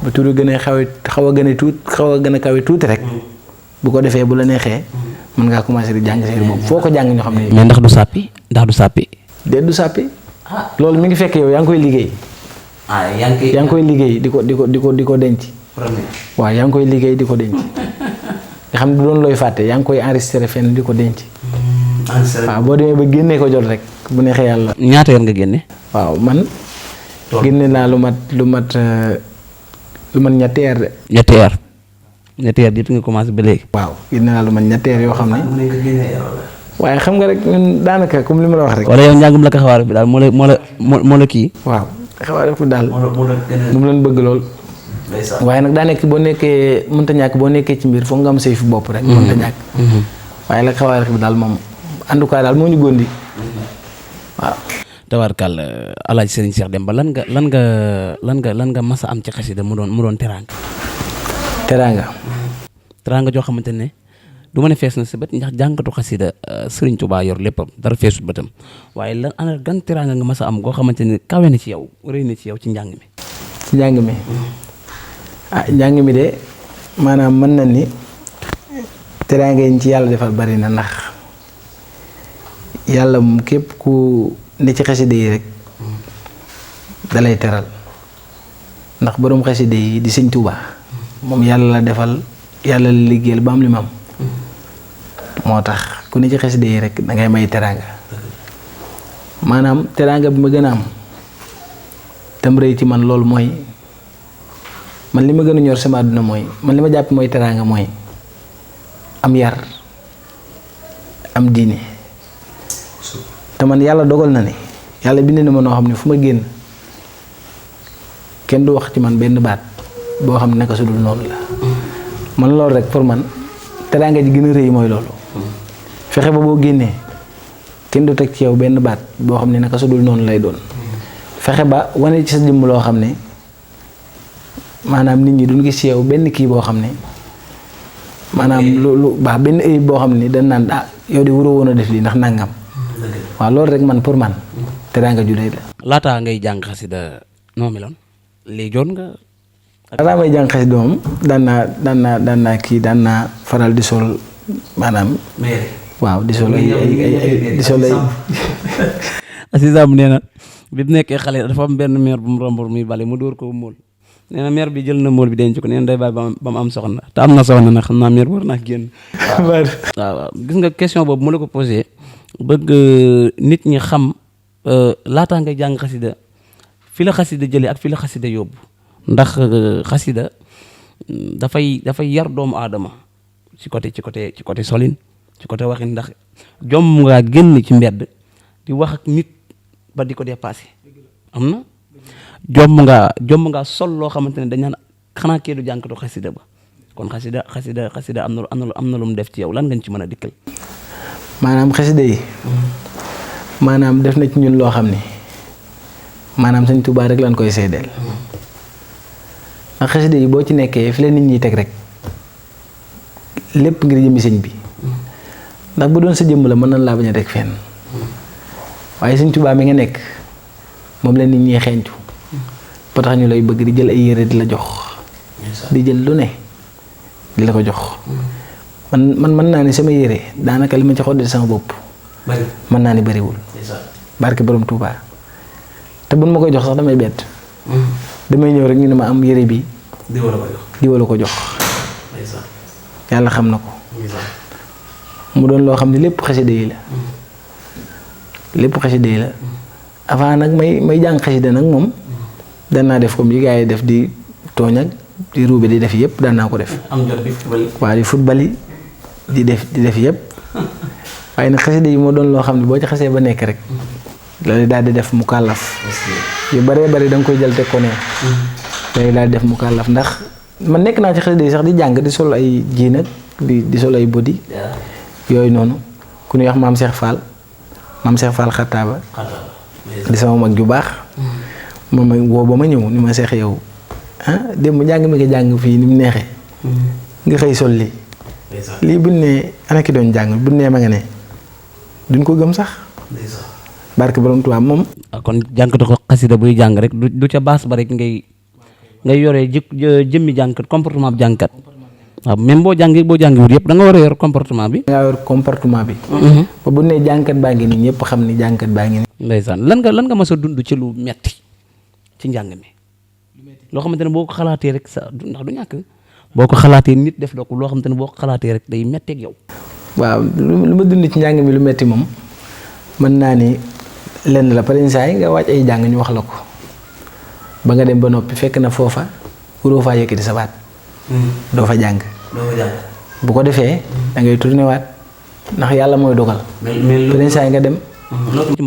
ba tur yi gën a xaw a gën a kawe tuuti rek bu ko defee bu la neexee mën ngaa commencé di jàng séeréer boobu foo ko jàng ñoo xam ne. mais ndax du sàppi. déet du sàppi. loolu mi ngi fekk yow yaa ngi koy liggéey. yaa ngi koy liggéey di ko denc. waaw yaa ngi koy liggéey di ko denc. nga xam ne du doon looy fàtte yaa ngi koy enregistré fenn di ko denc. waaw boo demee ba génnee ko jot rek bu neexee yàlla. ñaata yoon nga génne. waaw man. génne naa lu mat ñetti heure de. ñetti heure yëpp nga commencé ba léegi. waaw génne naa lu mat ñetti heure yoo xam ne. waaye xam nga rek ñun daanaka comme li ma la wax rek. wala yow njàngum la ko xawaare bi daal moo la kii. waaw xawaare ko daal. mu leen bëgg lool. waaye nag daa nekk boo nekkee mënta ñàkk boo nekkee ci mbir foog nga am say fi bopp rek. mënta ñàkk. waaye la xawaar bi daal moom en tout cas daal moo ñu gondi waaw. tabarkal Alaaji Serigne Cheikh Demba lan nga mas a am ci xasida mu doon teraanga. teraanga joo xamante ne du ma ne fees na sa bët ndax jànkatu xasida Serigne Touba yor léppam dara feesut bëtam waaye lan ana gan teraanga nga mas a am goo xamante ne kawe na ci yow rëy na ci yow ci njàng mi. ci njàng mi njàng mi de maanaam mën na ni teraanga yi ci yàlla defal bari na ndax yàlla moom képp ku ne ci xasida yi rek dalay teral ndax boroom xasida yi di Sëñ Touba moom yàlla la defal yàlla la liggéeyal ba am li mu am moo tax ku ne ci xasida yi rek da ngay may teraanga maanaam teraanga bi ma gën a am tam rëy ci man loolu mooy man li ma gën a ñor sama àdduna mooy man li ma jàpp mooy teraanga mooy am yar am diine te man yàlla dogal na ne yàlla bind na ma noo xam ne fu ma génn kenn du wax ci man benn baat boo xam ne naka su dul noonu la man loolu rek pour man teraanga ji gën a rëy mooy loolu fexe ba boo génnee kenn du teg ci yow benn baat boo xam ne naka su dul noonu lay doon fexe ba wane ci sa jëmm loo xam ne maanaam nit ñi duñ gis ci yow benn kii boo xam ne maanaam lu baax benn ayib boo xam ne dañ naan yow di wuroo woon a def lii ndax nangam waaw loolu rek man pour man teraanga ju rëy la. laataa ngay jàng xasida noo meloon léegi joon nga. laataa may jàng xasida moom daan naa faral di sol maanaam. waaw di sol ay di sol ay. Aziza nee na bi mu nekkee xale dafa am benn meer bu mu romb muy bale mu dóor ko móol nee na meer bi jël na móol bi denc ko nee na day bàyyi ba mu am soxna te am na soxna nag xam naa meer war naa génn. waaw gis nga question boobu mu la ko posé bëgg nit ñi xam laataa ngay jàng xasida fi la xasida jëlee ak fi la xasida yóbbu ndax xasida dafay yar doomu aadama ci côté solin ci côté waxin ndax jom ngaa génn ci mbedd di wax ak nit ba di ko dépassé am na jom ngaa sol loo xamante ne dañ naan xanaa kee du jànkatu xasida ba kon xasida am na lu mu def ci yow lan ngañ ci mën a dikkal. maanaam xasida yi maanaam def na ci ñun loo xam ne maanaam Sëñ Tuubaa rek lañ koy seedeel ndax xasida yi boo ci nekkee fi la nit ñi teg rek lépp ngir jëmmi sëñ bi ndax bu doon sa jëmm la mën nañ laa bañ a teg fenn waaye Sëñ Tuubaa mi nga nekk moom la nit ñi xeeñcu ba tax ñu lay bëgg di jël ay yére di la jox di jël lu ne di la ko jox man mën naa ni sama yére daanaka li ma ci xoddee sama bopp mën naa ni bariwul barke borom Touba te buñ ma koy jox sax damay bett damay ñëw rek ñu ne ma am yére bi diwala ko jox yàlla xam na ko mu doon loo xam ne lépp xasida yi la avant nag may jàng xasida nag moom daan naa def comme yi gars yi def di tooñ ak di ruube di def yëpp daan naa ko def waaw di football yi di def yëpp waaye nag xasida yi moo doon loo xam ne boo ci xasee ba nekk rek loolu daal di def mu kàllaf yu baree bari da nga koy jël teg ko ne loolu daal di def mu kàllaf ndax man nekk naa ci xasida yi sax di jàng di sol ay jiin ak di sol ay bodi yooyu noonu ku ñuy wax maam Cheikh Fall xattaaba di sama mag ju baax moom ma woo ba ma ñëw ni ma seex yow démb njàng mi nga jàng fii ni mu neexee nga xëy sol lii buñ ne ana ki doon jàng buñ ne ma nga ne duñ ko gëm sax barke borom Tuubaa moom kon jànkatu ko xasida buy jàng rek du ca baas ba rek ngay yoree jëmmi jànkat comportement bi jànkat waaw même boo jàngiwut yëpp da nga war a yor comportement bi. da nga yor comportement bi. ba bu ne jànkat baa ngi nii ñëpp xam ni jànkat baa ngi nii. ndeysaan lan nga mas a dund ci lu metti ci njàng mi loo xamante ne boo ko xalaatee rek ndax du ñàkk boo ko xalaatee nit def doo ko loo xamante ne boo ko xalaatee rek day metti ak yow. waaw lu ma dund ci njàng mi lu metti moom mën naa ni lenn la par exemple nga wàcc ay jàng ñu wax la ko ba nga dem ba noppi fekk na foofa waroo faa yëkkati sa baat. doo fa jàng. bu ko defee da ngay tourné waat ndax yàlla mooy dogal. mais saa yi nga dem. loo ci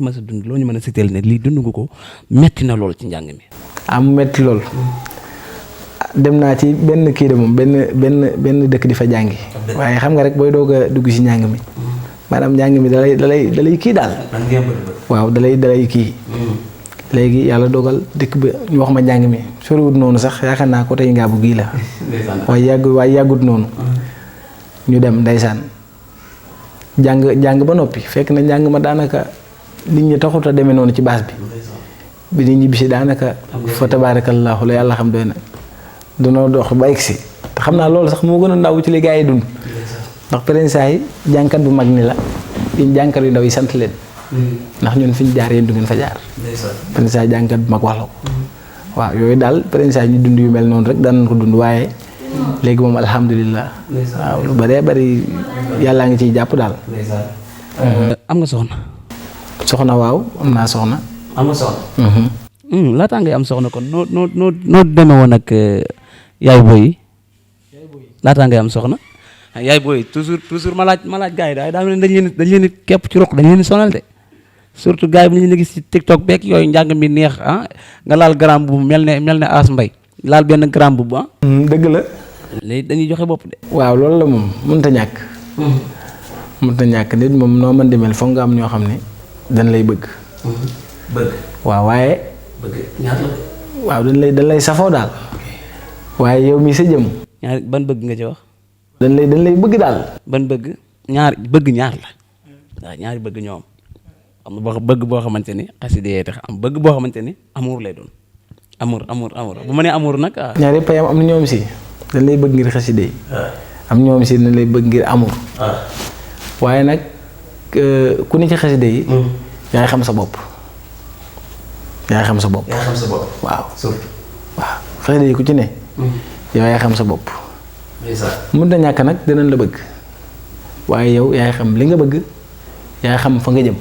mës a dund loo ñu mën a siteel ne lii dund nga ko metti na lool ci njàng mi. mu metti lool dem naa ci benn kii de moom benn dëkk di fa jàngi. waaye xam nga rek booy doog a dugg ci njàng mi. maanaam njàng mi dalay kii daal. waaw dalay kii. léegi yàlla dogal dëkk bi ñu wax ma njàng mi soriwut noonu sax yaakaar naa ko tey ngaabu gii la. waaye yàggut noonu. ñu dem ndeysaan jàng ba noppi fekk na njàng ma daanaka nit ñi taxut a demee noonu ci baas bi nit ñi bisi daanaka fa tabaarakallaahu la yàlla xam doy na dunoo dox ba egsi te xam naa loolu sax moo gën a ndaw ci li gaa yi dund ndax président yi jànkat bu mag ni la yéen jànkat yu ndaw yi sant leen ndax ñun fi ñu jaar yéen du ngeen fa jaar président jànkat bu mag wax la ko waaw yooyu daal président ñu dund yu mel noonu rek daan nañ ko dund waaye léegi moom alhamdulilah waaw lu bëree bëri yàllaa ngi ciy jàpp daal. am nga soxna. soxna waaw am naa soxna. am nga soxna. laataa ngay am soxna kon noo demee woon ak yaay booy yi laataa ngay am soxna yaay booy toujours ma laaj gars yi daa mel ni dañ leen képp ci roq dañ leen sonal de surtout gars yi bu ñu gis ci TikTok beeg yooyu njàng mi neex nga laal grand bu mel ne As Mbay laal benn grand bu dëgg la. léegi dañuy joxe bopp de. waaw loolu la moom mënut a ñàkk. mënut a ñàkk nit moom noo mën di mel foog nga am ñoo xam ne dañ lay bëgg. waaw waaye. bëgg ñaar la. waaw dañ lay safoo daal. waaye yow mii sa jëm. ñaar ban bëgg nga ci wax. dañ lay bëgg daal. ban bëgg ñaar la waaw ñaari bëgg ñoom am na bëgg boo xamante ni xasida yee tax am bëgg boo xamante ni amour lay doon amour bu ma nee amour nag. ñaar yëpp am na ñoom si dañ lay bëgg ngir xasida yi. am ñoom si dañ lay bëgg ngir amour. waaye nag ku ne ci xasida yi. yaay xam sa bopp. waaw surtout. waaw xasida yi ku ci ne. yow yaay xam sa bopp. mën na ñàkk nag dinañ la bëgg waaye yow yaay xam li nga bëgg yaay xam fa nga jëm.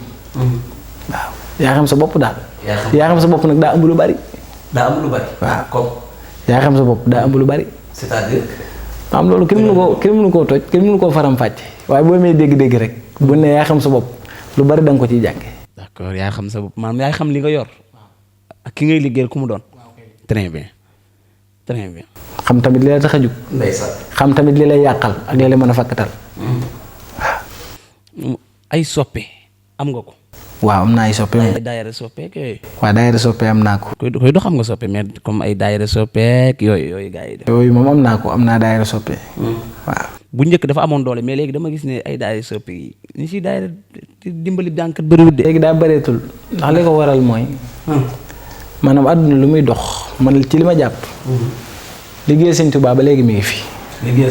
waaw yaay xam sa bopp daal. yaay xam sa bopp nag daa ëmb lu bari. waaw comme. yaay xam sa bopp daa ëmb lu bari. c'est-à-dire. am loolu kenn mënu koo toj kenn mënu koo faram fàcce waaye boo may dégg-dégg rek bu ne yaay xam sa bopp lu bari da nga ko ciy jànge. d'accord yaay xam sa bopp maanaam yaay xam li nga yor ak ki ngay liggéeyal ku mu doon. très bien. xam tamit li la tax a jug. xam tamit li lay yàqal ak li lay mën a fakkatal. waaw. ay soppe am nga ko. waaw am naa ay soppe. ay daayira soppeek yooyu. waaw daayira soppe am naa ko. koy du xam nga soppe mais comme ay daayira soppeek yooyu gars yi def. yooyu moom am naa ko am naa daayira soppe. waaw. bu njëkk dafa amoon doole mais léegi dama gis ne ay daayira soppe yi ni si daayira dimbali jànkat bëriwul de. léegi daa bëreetul ndax li ko waral mooy. maanaam àdduna lu muy dox man ci li ma jàpp. liggéeyal Sëñ Tuubaa ba léegi mi ngi fi.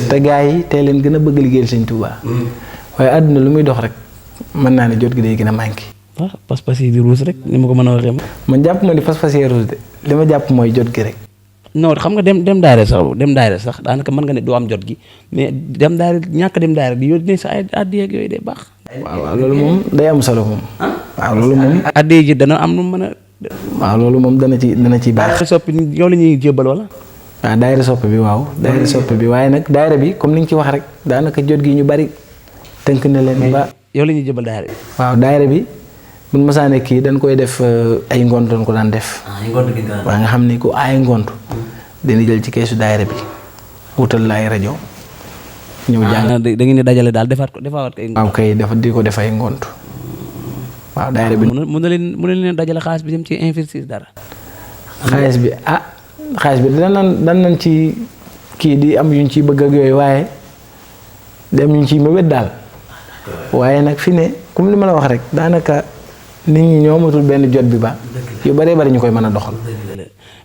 te gars yi tey leen gën a bëgg liggéeyal Sëñ Tuubaa. waaye àdduna lu muy dox rek mën naa ne jot gi day gën a manqué. ah pas-pas yi di ruus rek ni ma ko mën a waxee. man jàpp ma ni pas-pas yi ruus de li ma jàpp mooy jot gi rek. non xam nga dem daayira sax daanaka mën nga ne doo am jot gi mais dem daayira ñàkk dem daayira di yónnee sa ay addiya ak yooyu day baax. waaw loolu moom day am solo moom. waaw loolu moom. addiya ji dana am nu mën a. waaw loolu moom dana ci baax. soppi yow la ñuy jébbal wala. waaw daayira soppe bi waaw. daayira soppe bi waaye nag daayira bi comme ni nga ci wax rek daanaka jot gi ñu bari tënk na leen ba. yow la ñuy jébbal daayira bi. waaw daayira bi buñ masaane kii dañ koy def ay ngont doon ko daan def. waaw nga xam ni ku ay ngont. dañuy jël ci keesu daayira bi wutal la ay rajo. ñëw jàng da ngeen di dajale daal defaat ko. waaw kay di ko def ay ngont. waaw daayira bi. mën na leen dajale xaalis bi dem ci investir dara. xaalis bi dan nañ ci kii di am yuñ ciy bëgg ak yooyu waaye dem yuñ ciy mébét daal. waaye nag fi ne comme li ma la wax rek daanaka nit ñi ñoo amatul benn jot bi ba. yu bëree bëri ñu koy mën a doxal.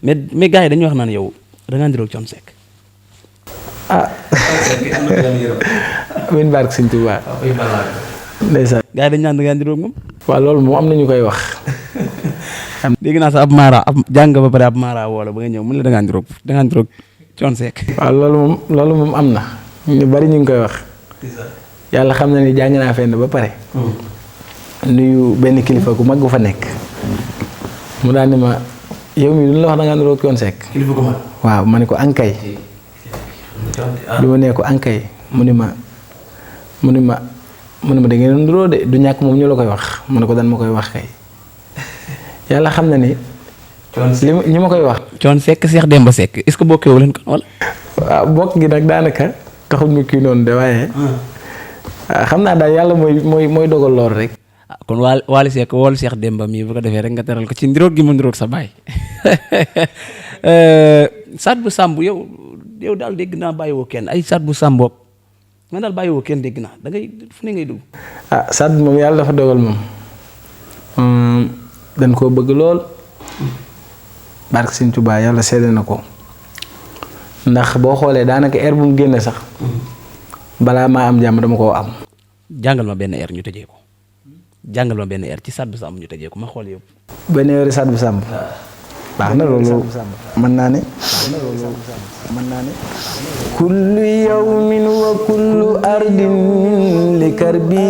mais gars yi dañuy wax naan yow da ngaa niroog Thione Seck. amiin barke Sëñ Tuubaa. ndeysaan. gars yi dañu naan da ngaa niroog moom. waaw loolu moom am na ñu koy wax. dégg naa sax ab jàng ba pare ab maara wala ba nga ñëw mun la da ngaa niroog Thione Seck. waaw loolu moom am na ñu bari ñu ngi koy wax. yàlla xam na ni jàng naa fenn ba pare. nuyu benn kilifa gu mag gu fa nekk. mu daan ni ma yow mii duñ la wax da ngaa niroog Thione Seck. kilifa gu mag. waaw ma ne ko ankay. bi ma nee ko ankay mu ni ma da ngeen niroo de du ñàkk moom ñu la koy wax mu ne ko dan ma koy wax kay. yàlla xam na ni ñi ma koy wax. Thione Seck Cheikh Demba Seck est-ce que bokkeewu leen kon wala. waaw bokk gi nag daanaka taxul ñu kii noonu de waaye. xam naa daal yàlla mooy dogal lool rek. kon Wally Seck wool Cheikh Demba mii bu ko defee rek nga teral ko ci ndiroog gi mu ndiroog sa baay. Sadbou Samb yow daal dégg naa bàyyiwoo kenn ay Sadbou Samb boog nga daal bàyyiwoo kenn dégg naa da ngay fu ne ngay dugg. Sadbou moom yàlla dafa dogal moom dañ koo bëgg lool barke Sëñ Tuubaa yàlla seede na ko ndax boo xoolee daanaka air bu mu génne sax balaa maa am jàmm dama koo am. jàngal ma benn air ñu tëjee ko jàngal ma benn air ci Sadbou Samb ñu tëjee ko ma xool yow. benn air Sadbou Samb. baax na loolu mën naa ne. kullu yawmin wa kullu ardin li karbi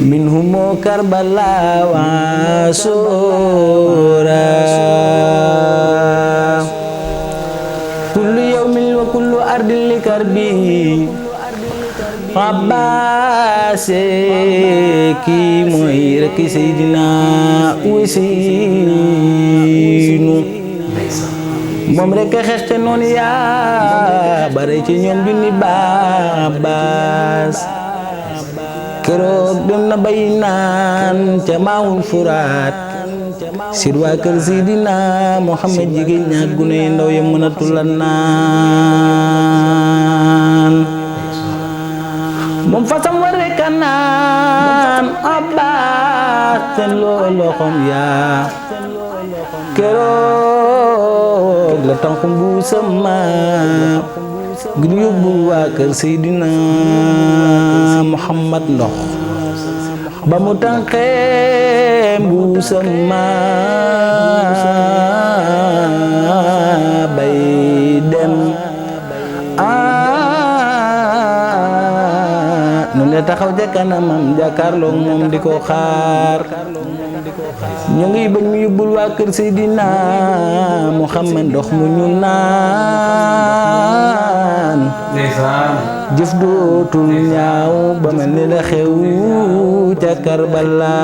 minhumu Karbala wa Sura kullu yawmin wa kullu ardin li karbi Abbaase kii mooy rekk Seydina Ousseynou moom rekk xeex te noonu yaa bare ci ñoom junni Abbaas keroog dem na bay naan ca maawul furaat sir waa kër Seydina Muhammad jigéen ñaak gune ndaw ya mënatul la naan moom fasam war rekk a naan Abbaas te looloo xam yaa keroog la tànku mbuusam ma ngir yóbbu waa kër Seydina Muhammad ndox ba mu tànqee mbuusam ma bay dem nu ne taxaw ca kanamam jàkkaarloog moom di ko xaar ñu ngi bañ mu yóbbul waa kër Seydina Muhammad ndox mu ñu naan jëf dootul ñaaw ba mel ni la xew ca Karbala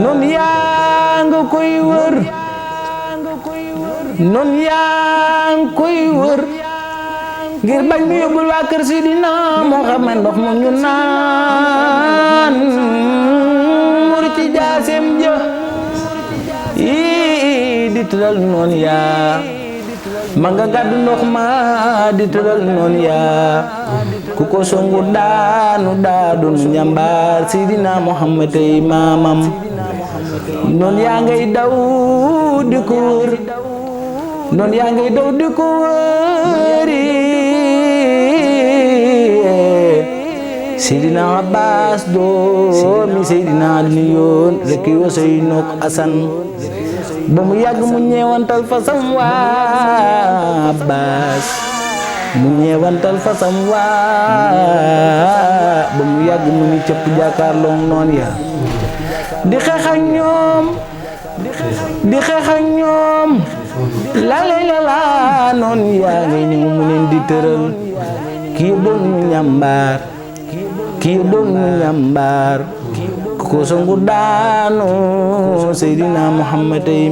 noon yaa nga koy wër noon yaa nga koy wër ngir bañ mu yóbbul waa kër Seydina Muhammad ndox mu ñu naan mur ci jaaseem ja yi di tëral noon yaa ma nga gàddu ndox ma di tëral noon yaa ku ko songu daanu daadun njàmbaar Seydina Muhammad tey maamam noon yaa ngay daw di ko wër noon yaa ngay daw di ko wëri Seydina Abbaas doomi Seydina Aliyoon rekk Useynu ak Asan ba mu yàgg mu ñeewantal fasam waa Abbaas mu ñeewantal fasam waa ba mu yàgg mu ni cëpp jàkkaarloo noon ya di xeex ak ñoom di xeex ak ñoom la noon yaa ngi ñëw mu leen di tëral kii doon ñu ñambaar kii doon ñu ñambaar ku ko songu daanu Seydina Muhammad ay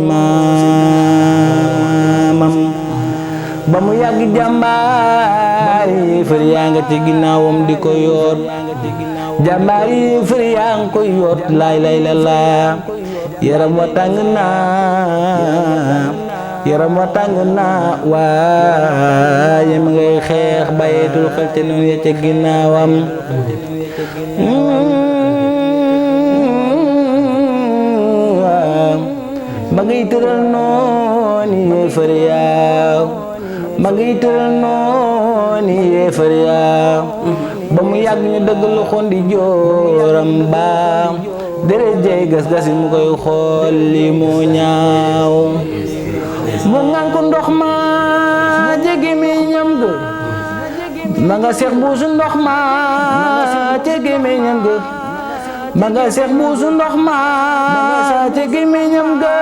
maamam ba mu yàgg jàmbaar yi fër yaa nga ci ginnaawam di ko yoot jàmbaar yi fër yaa nga ko yoot laay la laa yaram wa tàng naa yaram wa tàng naa waaye ma ngay xeex bàyyeetul xel te noonu ya ca ginnaawam ma ngay tëral noonu yéefar yaaw ma ngay tëral noonu yéefar yaaw ba mu yàgg ñu dëgg loxoon di jooram baam deret jey gas-gas yi mu koy xool li moo ñaaw mu ngan ko ndox ma jege mi ñam ga ma nga seex buusu ndox ma jege mi ñam ga ma nga seex buusu ndox ma jege mi ñam ga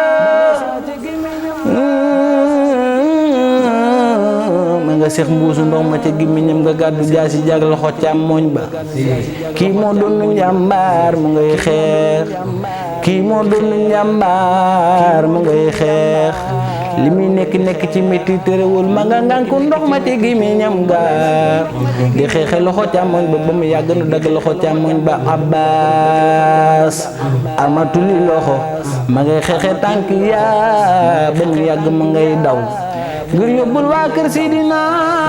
ma nga nga seex mbuusu ndox ma ca gémmiñam nga gàddu jaasi jag loxo càmmooñ ba kii moo doon njàmbaar mu ngay xeex kii moo doon njàmbaar mu ngay xeex li muy nekk ci métti terewul ma nga ngànku ndox ma ci gémmiñam ga di xeexe loxo càmmoñ ba ba mu yàgg nu dagg loxo càmmoñ ba Abbas amatuli loxo ma ngay xeexe tànk yaa ba mu yàgg ma ngay daw ngir yóbbul waa kër Sidina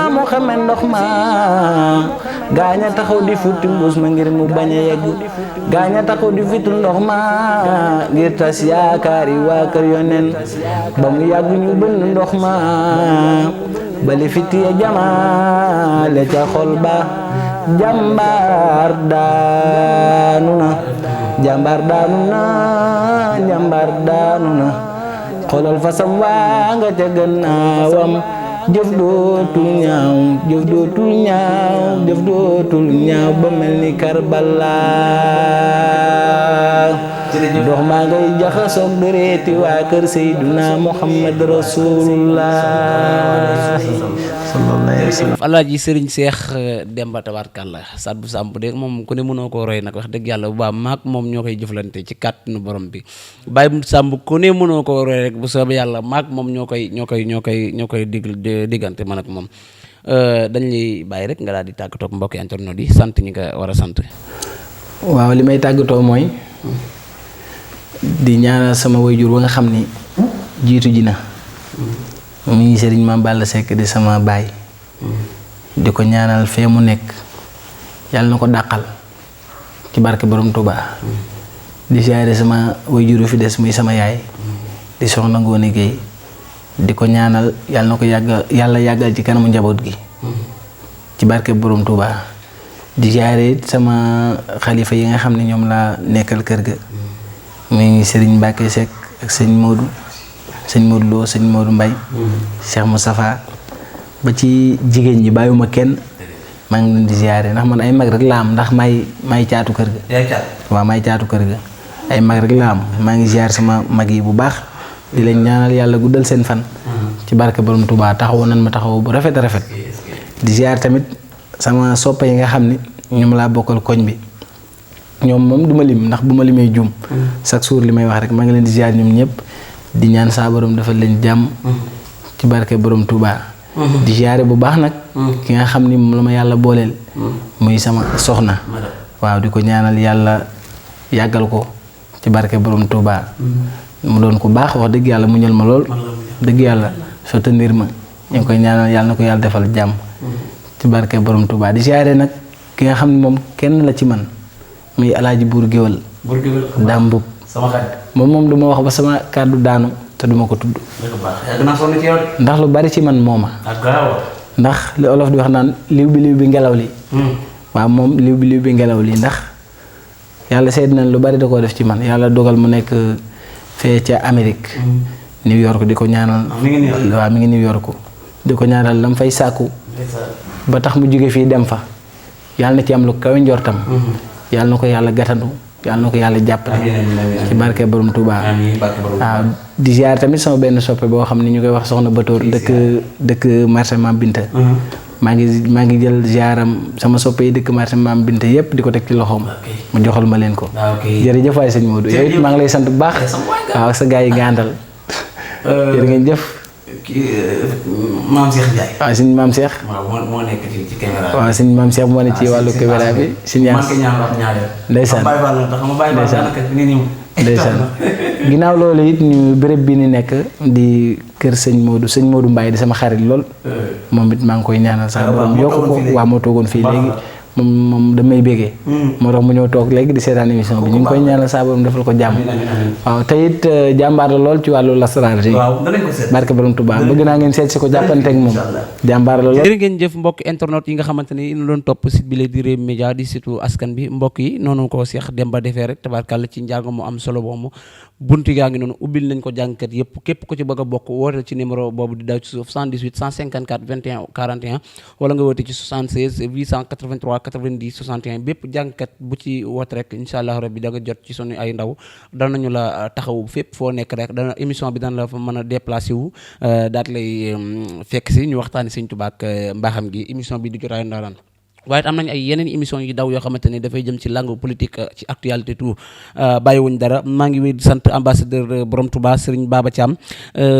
Muhammad ndox ma gaaña taxaw di futti mbuus ma ngir mu bañ a yegg gaaña taxaw di futti ndox ma ngir tas yaakaari waa kër yonen ba mu yàgg ñu bënn ndox ma bali fitti ya jamaale ca xol ba jàmbaar daanu na jàmbaar daanu na jàmbaar daanu na xoolal fasam waa nga ca gannaawam jëf dootul ñaaw jëf dootul ñaaw jëf dootul ñaaw ba mel ni Karbala dox maa ngay jaxasoog dëreeti waa kër Seydina Muhammad Rasulullah sallallahu alayhi wa sallam. Alaaji Sëriñ Seex Demba tabarkàlla sat bu sàmp de moom ku ne mënoo koo roy nag wax dëgg yàlla bu baax maak moom ñoo koy jëflante ci kàttanu borom bi Baye Sàmb ku ne mënoo koo roy rek bu soobee yàlla maak moom ñoo koy diggante man ak moom dañ lay bàyyi rek nga daal di tàggatoo ak mbokki internet yi sant ñi nga war a sant. waaw li may tàggatoo mooy di ñaanal sama wayjur wa nga xam ni jiitu ji na mu ngi Sëriñ Maam Balla Seck di sama baay di ko ñaanal fee mu nekk yàlla na ko dàqal ci barke borom Touba di siyaare sama wayjur fi des muy sama yaay di soxna Ngoone Gueye di ko ñaanal yàlla na ko yàlla yàggal ci kanamu njaboot gi ci barke borom Touba di siyaare it sama xalifa yi nga xam ne ñoom laa nekkal kër ga muy Serigne Mbacke Seck ak sëñ Modou Lo sëñ Modou Mbaye Cheikh Moustapha ba ci jigéen ñi bàyyiwuma kenn maa ngi leen di ziare ndax man ay mag rek la am ndax may caatu kër ga waaw may caatu kër ga ay mag rek la am maa ngi ziare sama mag yi bu baax di leen ñaanal yàlla guddal seen fan ci barke borom Touba taxawu nan ma taxawu bu rafet di ziare tamit sama soppa yi nga xam ni ñoom laa bokkal koñ bi ñoom moom du ma lim ndax bu ma limee juum chaque jour li may wax rek maa ngi leen di ziar ñoom ñëpp di ñaan saa borom defal leen jàmm ci barke borom Touba di ziare bu baax nag ki nga xam ni moom la ma yàlla booleel muy sama soxna waaw di ko ñaanal yàlla yàggal ko ci barke borom Touba mu doon ko baax wax dëgg yàlla mu ñël ma lool dëgg yàlla soutenir ma ñu ngi koy ñaanal yàlla na ko yàlla defal jàmm ci barke borom Touba di ziare nag ki nga xam ni moom kenn la ci man muy alaaji buur géwal dàmbub moom du ma wax ba sama kàddu daanu te duma ko tudd ndax lu bari ci man mooma ndax li olof di wax naan liw bi ngelaw li waaw moom liw bi ngelaw li ndax yàlla seet nañ lu bari da koo def ci man yàlla dogal mu nekk fee ca Amérique New York di ko ñaanal waaw mi ngi New York di ko ñaanal lam fay sàkku ba tax mu jóge fii dem fa yàlla na ci am lu kawe njortam yàlla na ko yàlla gàttandu yàlla na ko yàlla jàppale ci barke borom Touba waaw di ziar tamit sama benn soppe boo xam ne ñu koy wax soxna Batoor dëkk marché Mam Binta maa ngi jël ziaram sama soppe yi dëkk marché Mam Binta yépp di ko teg ci loxoom mu joxal ma leen ko jërëjëf waay sëñ Modou yow it maa ngi lay sant bu baax waaw sa gars yi nga àndal jërë ngeen jëf Maam Cheikh Ndiaye. waaw suñu maam Cheikh. waaw moo nekk ci caméra bi. waaw suñu maam Cheikh moo ne ci wàllu caméra bi. suñu ñaar ndeysaan ndeysaan ginnaaw loolu it ñu béréb bi ni nekk di kër sëñ Modou Mbaye di sama xarit lool. moom it maa ngi koy ñaanal sax borom yokk ko waaw moo toogoon fii léegi. moom damay bégee moo tax mu ñëw toog léegi di seetaan émission bi ñu ngi koy ñaanal saa borom defal ko jàmm waaw te it jàmbaar la lool ci wàllu lasaraar yi barke borom Touba bëgg naa ngeen seet si ko jàppanteeg moom jàmbaar la lool. jërë ngeen jëf mbokk internet yi nga xamante ni ñu doon topp site bi la di Rewmi Média di surtout askan bi mbokk yi noonu ko Cheikh Demba defee rek tabarkàlla ci njàng mu am solo boobu buntu yaa ngi noonu ubbil nañ ko jàngkat yëpp képp ku ci bëgg a bokk woote ci numéro boobu di daw ci suuf 78 154 21 41 wala nga woote ci 76 883 90 61 bépp jàngkat bu ci woote rek incha allah rabbi da nga jot ci sunu ay ndaw danañu la taxaw fépp foo nekk rek dana émission bi dana la fa mën a déplacé wu daat lay fekk si ñu waxtaani Sëñ Tuubaa ak mbaaxam gi émission bi di Jotaayu Ndaanaan waaye am nañu ay yeneen émission yu daw yoo xamante ne dafay jëm ci langue politique ci actualité tout bàyyiwuñ dara maa ngi wéy di sant ambassadeur Borom Touba Serigne Baba Thiam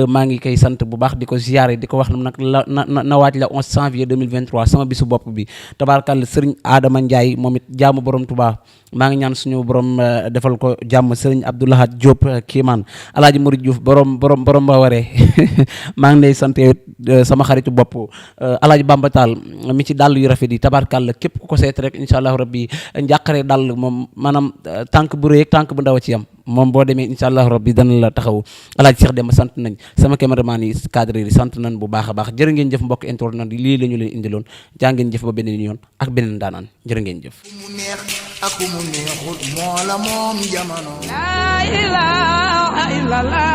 maa ngi koy sant bu baax di ko ziyaare di ko wax nag na waaj la 11 janvier 2023 sama bisu bopp bi tabaarkàlla Serigne Adama Ndiaye moom it jaamu Borom Touba maa ngi ñaan suñu borom defal ko jàmm Serigne Abdoulahat Diop Kiimaan Alaaji Murid Diouf borom ba waree maa ngi lay sant sama xaritu bopp Alaaji Bamba Tall mi ci dàll yu rafet yi tabaarkàlla képp ku ko seet rek incha allah rabbi njàqare dàll moom maanaam tànk bu rëy ak tànk bu ndaw ci yam moom boo demee incha allah rabbi dana la taxaw Alaaji Cheikh Demba sant nañ sama cameraman yi cadre yi sant nañ bu baax a baax jërë ngeen jëf mbokk internet yi lii la ñu leen indiloon jaa ngeen jëf ba beneen yoon ak beneen daanaan jërë ngeen jëf mu neex ak mu neexut moo la moom jamono La ilaha illallah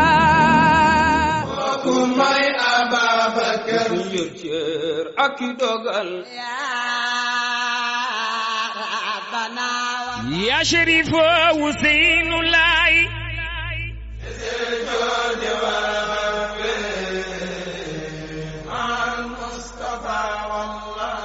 ku may Ababakar yor cër ak i dogal ya Cherif Ousseynou Laye al Mustafa wallah